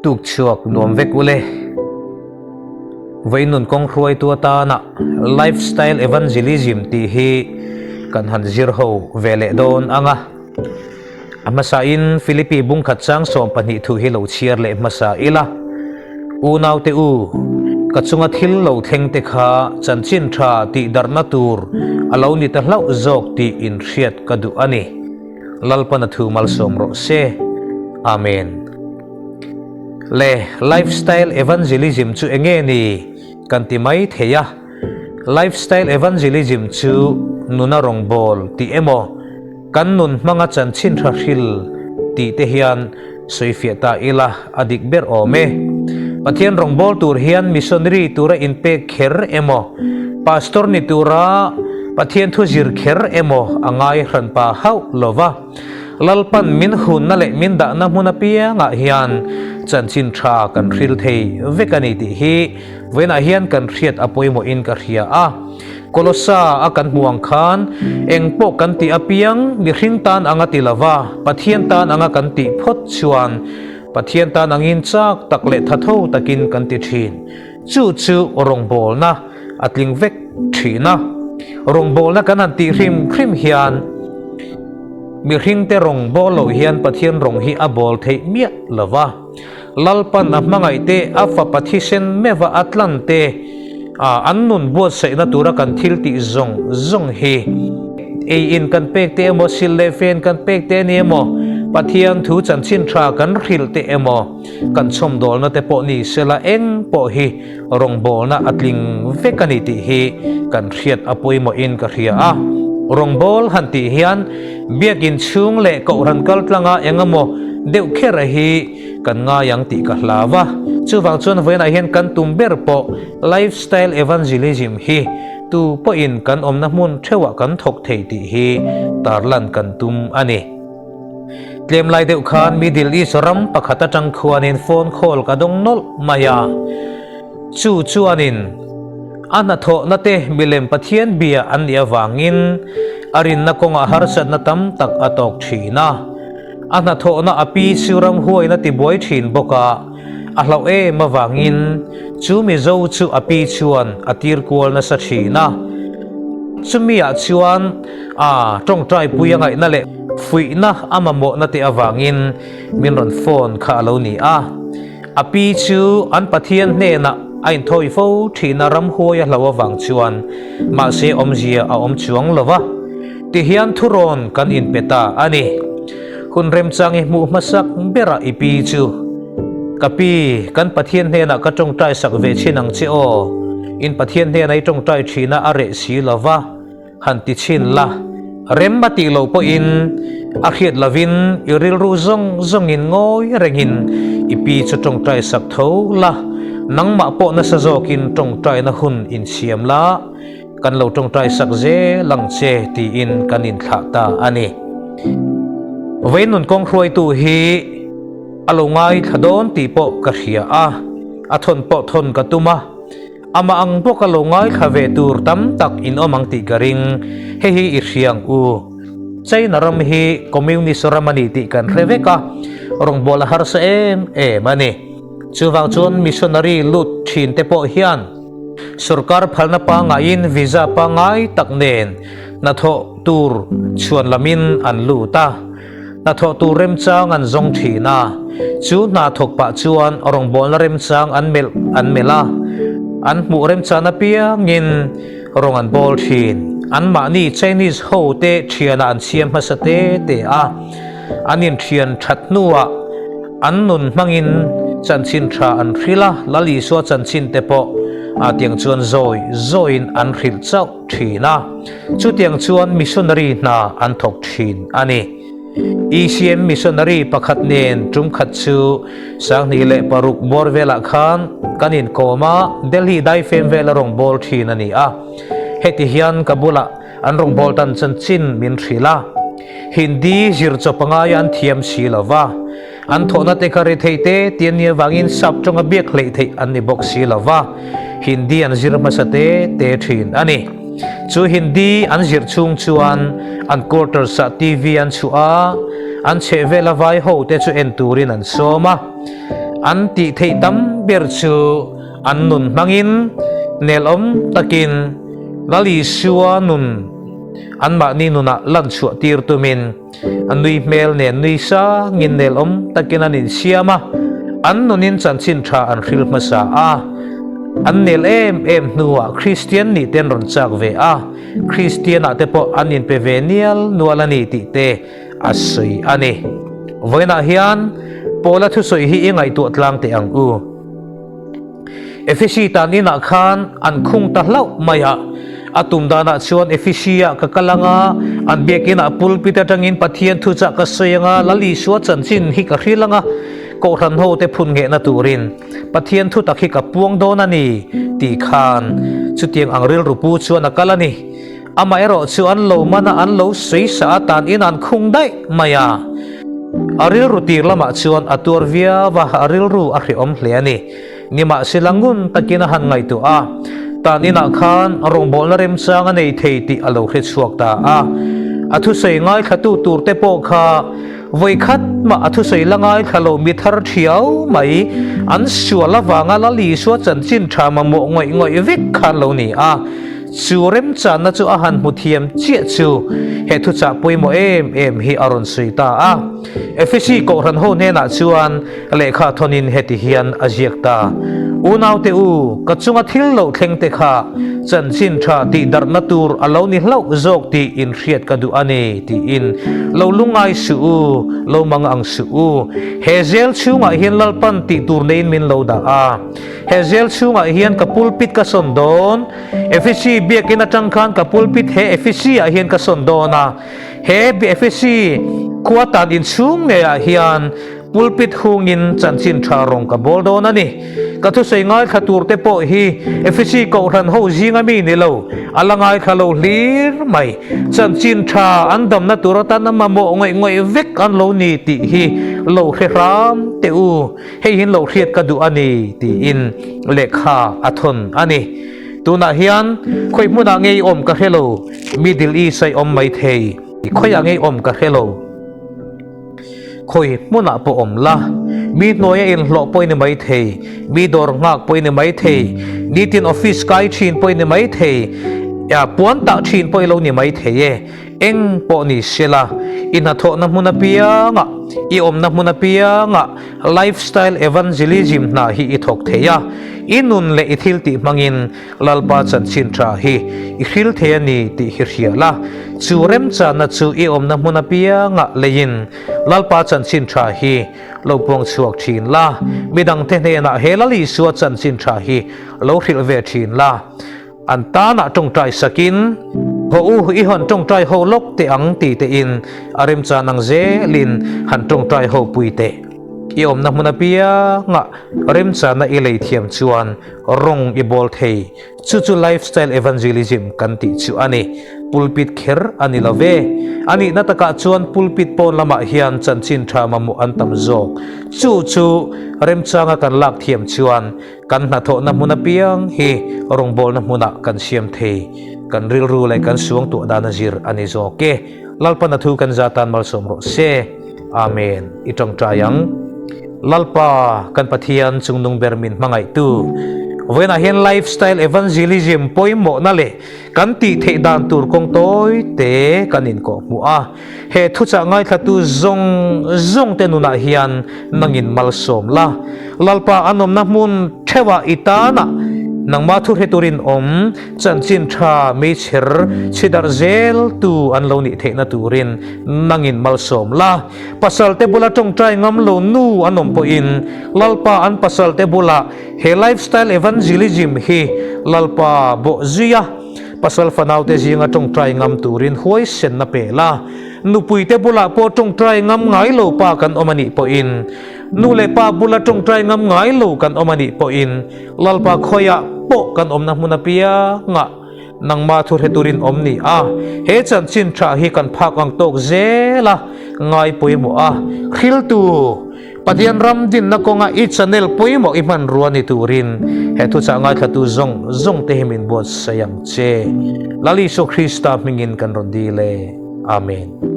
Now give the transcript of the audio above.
Tuk chhuak nuam vek ule. Vawiin nun kawng hruaitu atana Lifestyle Evangelism tih hi kan han zir ho ve leh dawn ang a. A hmasain Philippi bungkhat chang 12 thu hi lo chhiar leh hmasa ila. Unaute u, ka chunga thil lo thleng te kha chanchin tha tih darhna tur a lo ni ta hlauh zawk tih inhriat ka duh a ni. Lalpan a thu malsawm rawh se. Amen. Le, Lifestyle Evangelism chu enge ni kan ti mai thei a. Lifestyle Evangelism chu nuna rawngbâwl tih emaw, kan nun hmanga chanchin tha hril tih te hian sawifiah ta ila a dik ber awm e. Pathian rawngbâwl tur hian missionary tura inpek kher emaw, pastor ni tura Pathian thu zir kher emaw a ngai hranpa hauh lo va. Lalpan min hunna leh min dahna hmun apiangah hian chanchin tha kan hril thei vek a ni tih hi Vawiinah hian kan hriat a pawimawhin ka hria a. Kolosa a kan hmuh ang khan eng pawh kan tih apiang mihring tan anga ti lova Pathian tan anga kan tih phawt chuan Pathian tan angin chak tak leh thatho takin kan ti thin. Chu chu rawngbawlna a tling vek thin a. Rawngbawlna kan han tih hrim hrim hian mihringte rawngbawl loh hian Pathian rawng hi a bawl theih miah lova. Lalpan a hmangaih te, a fapa thisen meuha a tlan te, an nun buatsaihna tura kan thil tih zawng zawng hi ei in kan pek te emaw, sil leh fen kan pek te a ni emaw, Pathian thu chanchin tha kan hrilh te emaw, kan chhawmdawlna te pawh ni sela eng pawh hi rawngbawlna a tling vek a ni tih hi kan hriat a pawimawhin ka hria a. Rawngbâwl han tih hian biakin chhung leh kohhran kaltlanga eng emaw deuh kher hi kan ngai ang tih ka hlau a. Chuvang chuan vawiinah hian kan tum ber pawh Lifestyle Evangelism hi tu pawhin kan awmna hmun theuhah kan thawk thei tih hi tarlan kan tum a ni. Tlem lai deuh khan Middle East ram pakhat atang khuanin phone call ka dawng nawlh mai a. Chu chuanin a hnathawhna te milem Pathian bia an nih avangin a rinna kawngah harsatna tam tak a tawk thin a. A hnathawhna a pi chu ramhuain a tibuai thin bawk a, a hlauh em avangin chu Mizo chu a pi chuan a tir kual nasa thin a. Chumiah chuan a tawngtai pui a ngaihna leh fuihna a mamawhna te avangin min rawn phone kha a lo ni a. A pi chu an Pathian hnenah a inthawi fo thin a, ramhuai a hlo avang chuan mahse awmzia a awm chuang lo va, tihian thurawn kan inpe ta a ni. Hun remchang i hmuh hmasak berah i pi chu, Ka pi, kan Pathian hnenah ka tawngtai sak ve chin ang che aw, in Pathian hnena i tawngtai thina a reh si lo va, Han ti chhin la, rem a tih loh pawhin a hriat lovin i rilru zawng zawngin ngawi rengin i pi chu tawngtai sak tho la, nangmah pawh nasa zawkin tawngtaina hun insiam la, kan lo tawngtai sak zel ang che tiin kan inthlah ta a ni. Vawiin nun kawng hruaitu hi a lo ngaithla dawn tih pawh ka hria a, a thawn pawh thawn ka tum a. Amah ang bawk a lo ngaithla ve tur tam tak in awm ang tih ka ring. Hei hi i hria ang u. China ram hi Communist ram a ni tih kan hre vek a, rawngbâwl a harsa em em a ni. Chuvang chuan missionary lut thin te pawh hian sorkar phalna pangaiin visa pangai tak nen hnathawh tur chhuan lamin an lut a. Hnathawh tur remchang an zawng thin a, chu hna thawk pah chuan rawngbawlna remchang an melh an melh a, an hmuh remchan apiangin rawng an bawl thin. Anmahni Chinese ho te thianah an siam hmasa te te a, an inthian that hnuah an nun hmangin chanchin tha an hrilh a, Lal Isua chanchin te pawh a tiang chuan zawi zawiin an hrilh chauh. thin a, chutiang chuan missionary hna an thawk thin a ni. ECM missionary pakhat nen tum khat chu 2006 bawr velah khan kan inkawm a, Delhi daifem vela rawngbâwl thin a ni a. Heti hian ka bulah an rawngbâwl tan chanchin min hrilh a, Hindi zir chawp angaia an thiam si lo va, An thawhna te kha rethei te ti an nih avangin sap tawnga biak hleih theih an ni bawk si lo va, Hindi an zir hmasa te te thin a ni. Chu Hindi an zir chhung chuan an quarters ah TV an chhuah a, an chhehvela vai ho te chu en turin an sawm a. An tih theih tam ber chu an nun hmangin nelawm takin Lal Isua nun anmahni nunah lan chhuah tir tumin a nui hmel nen nui sangin nelawm takin an insiam a, an nunin chanchin tha an hril hmasa a. An nel em em hnuah Kristian nih te an rawn chak ve a, Kristianah te pawh an inpe ve nial nual a ni tih te a sawi a ni. Vawiinah hian Paula thusawi hi i ngaihtuah tlang teh ang u. Efesi tan inah khan an khung ta hlauh mai a, a tum danah chuan Efesi-ah ka kal ang a, an biakinah pulpit atangin Pathian thuchah ka sawi ang a, Lal Isua chanchin hi ka hril ang a, Kohhran hote phun nghehna turin Pathian thutak hi ka puang dawn a ni tih khan chutiang ang rilru pu chuan a kal a ni. Amaherawh chu an lo man a, an lo sawi sa a, tan in an khung daih mai a. A rilru tir lamah chuan a tuar viau a, a rilru a hrehawm hle a ni. Nimahsela ngun takin a han ngaihtuah a, tan inah khan rawngbawlna remchang a nei thei tih a lo hre chhuak ta a. A thusawi ngaithlatu turte pawh kha vawikhat mah a thusawi la ngaithla lo mi thar thiau mai, an sual avanga Lal Isua chanchin tha mamawh ngawih ngawih vek khan lo ni a. Chu remchanna chu a han hmu thiam chiah chu he thuchah pawimawh em em hi a rawn sawi ta a. Efesi Kohhran ho hnenah chuan lehkha thawnin heti hian a ziak ta, Unaute u, ka chunga thil lo thleng te kha chanchin tha tih darhna tur a lo ni hlauh zawk tih inhriat ka duh a ni, tiin lo lungngai suh u, lo mang ang suh u. He zel chhungah hian Lalpan tih tur neiin min lo dah a. He zel chhungah hian ka pulpit ka sawn dawn. Efesi biakin atang khan ka pulpit he Efesi ah hian ka sawn dawn a. He Efesi khua tan inchhung ngeiah hian pulpit hungin chanchin tha rawng ka bawl dawn a ni. Ka thusawi ngaithla tur te pawh hi Efesi kohhran ho zinga mi ni lo, a la ngaithla lo hlir mai. Chanchin tha an damna tur atan a mamawh ngawih ngawih vek an lo ni tih hi lo hre hram teh u. Hei hian lo hriat ka duh a ni tiin lehkha a thawn a ni. Tunah hian khawi hmunah ngei awm ka hre lo, Middle East a i awm mai thei, khawiah ngei awm ka hre lo. Khawi hmunah pawh awm la, mi hnuaia inhlawh pawh i ni mai thei, mi dawr nghak pawh i ni mai thei, nitin office kai thin pawh i ni mai thei, puan tah thin pawh i lo ni mai thei e. Eng pawh ni sela, i hnathawhna hmun apiangah, i awmna hmun apiangah lifestyle evangelism hna hi i thawk thei a, i nun leh i thiltih hmangin Lalpa chanchin tha hi i hril thei a ni tih hi hria la. Chu remchanna chu i awmna hmun apiangah leiin Lalpa chanchin tha hi lo puang chhuak thin la, midangte hnenah he Lal Isua chanchin tha hi lo hrilh ve thin la. An tanah tawngtai sakin, Haw u, i han tawngtai ho lawk teh ang ti tein a remchan ang zelin han tawngtai ho pui teh. I awmna hmun apiangah remchanna i lei thiam chuan rawng i bawl thei. Chu chu lifestyle evangelism kan tih chu a ni. Pulpit kher a ni lo ve. A nihna takah chuan pulpit pawn lamah hian chanchin tha mamawh an tam zawk. Chu chu remchanga kan lak thiam chuan Kan hnathawhna hmun apiang hi rawngbawlna hmunah kan siam thei. Kan rilru leh kan suangtuah dan a zir a ni zawk e. Lalpan a thu kan za tan malsawm rawh se. Amen. I tawngtai ang. Lalpa, kan Pathian chungnung ber min hmangaihtu. Vawiinah hian Lifestyle Evangelism pawimawhna leh kan tih theih dan tur kawng tawi te kan inkawhhmuh a. He thuchah ngaithlatu zawng zawng te nunah hian nangin malsawm la. Lalpa an awmna hmun theuhah i tanah nangmah thu hre turin awm chanchin tha meichher chhidarh zel tu an lo nih theihna turin nangin malsawm la. Pasal te bula tawngtai ngam lo nu an awm pawhin Lalpa an pasal te bulah he lifestyle evangelism hi Lalpa bawh zui a. Pasal fanaute zinga tawngtai ngam turin huaisenna pe la, nupuite bulah pawh tawngtai ngam ngai lo pa kan awm a nih pawhin, nu leh pa bula tawngtai ngam ngai lo kan awm a nih pawhin, Lalpa khawiah pawh kan awmna hmun apiangah nangmah thu hre turin awm ni a, he chanchin tha hi kan phak ang tawk zel a, ngai pawimawh a, hriltu. Pathian ram dinna kawnga i channel pawimawh i hmanrua ni turin he thuchah ngaithlatu zawng zawng te hi min buatsaih ang che. Lal Isua Krista hmingin kan rawn dil e. Amen.